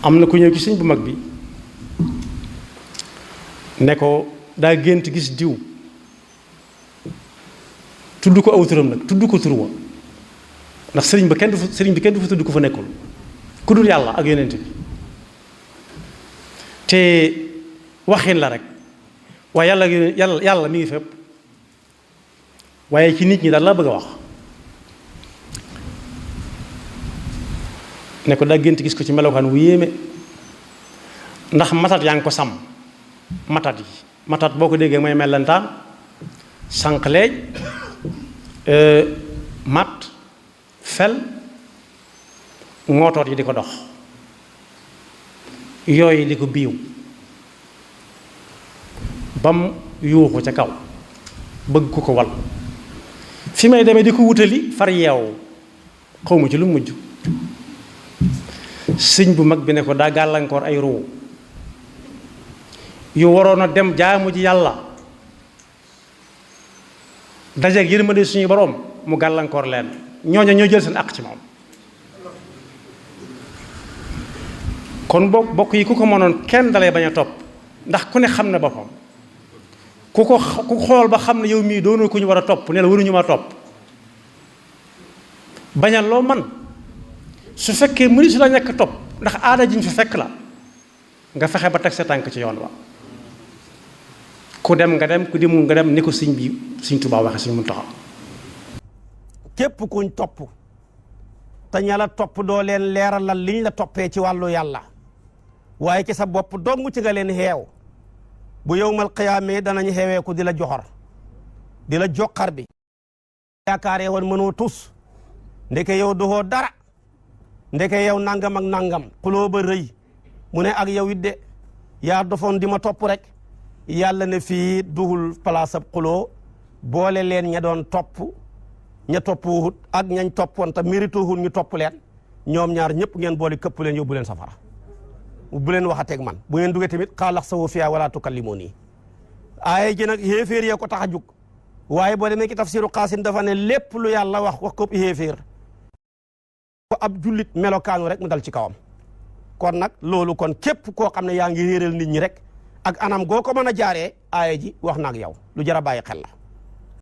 am na ku ñëw ci sëñ bu mag bi ne ko daa gént gis diw tudd ko aw turam nag tudd ko tur wa ndax sëriñ bi kenn du fa tudd ko fa nekkul ku dul yàlla ak yonent bi te waxin la rek waaye yàlla mi ngi fépp waaye ci nit ñi daal laa bëgg a wax ne ko daa gént gis ko ci melokaan wu yéeme ndax matat yaa ngi ko sàmm matat boo ko déggee mooy mellantaan sànqleej mat fel ngootoot yi di ko dox yooyu di ko biiw bam yuuxu ca kaw bëgg ku ko wal fi may demee di ko wutali far yeewu xawma ci lu mujj sëñ bu mag bi ne ko daa gàllankoor ay ruu yu waroon a dem jaamu ji yàlla dajeeg yërmande suñu boroom mu gàllankoor leen ñooña ñoo jël seen àq ci moom kon bokk yi ku ko mënoon kenn dalay bañ a topp ndax ku ne xam na boppam ku xool ba xam ne yow mii doonoo ku ñu war a topp ne la waruñu ma topp bañal loo man su fekkee mëni su la ñàkk topp ndax aada jiñ fi fekk la nga fexe ba teg sa tànk ci yoon wa ku dem nga dem ku demul nga dem ni ko sëñ bi sëñ Tuubaa waxe sëñ Muntaxa képp kuñ topp te ña la topp doo leen leeralal liñ la toppee ci wàllu yàlla waaye ci sa bopp dong ci nga leen xeew bu yowmal qiyaamee danañ xeewee ku di la joxor di la joxar bi yaakaaree woon mënoo tus ndeke yow doxoo dara ndeke yow nangam ak nangam xuloo ba rëy mu ne ak yow it de yaa dofoon di ma topp rek yàlla ne fii duhul place ab xuloo boole leen ña doon topp ña topp wut ak ñañ toppoon te mérito wut ñu topp leen ñoom ñaar ñëpp ngeen boole këpp leen yóbbu leen safara bu leen waxateeg man bu ngeen duggee tamit xaalax sawu fiya wala tukallimuni aaye ji nag xéeféer yee ko tax a jug waaye boo demee ci tafsiru Qaasim dafa ne lépp lu yàlla wax ko xéeféer ko ab jullit melokaanu rek mu dal ci kawam kon nag loolu kon képp koo xam ne yaa ngi réeral nit ñi rek ak anam goo ko mën a jaaree aaye ji wax na ak yow lu jar a bàyyi xel la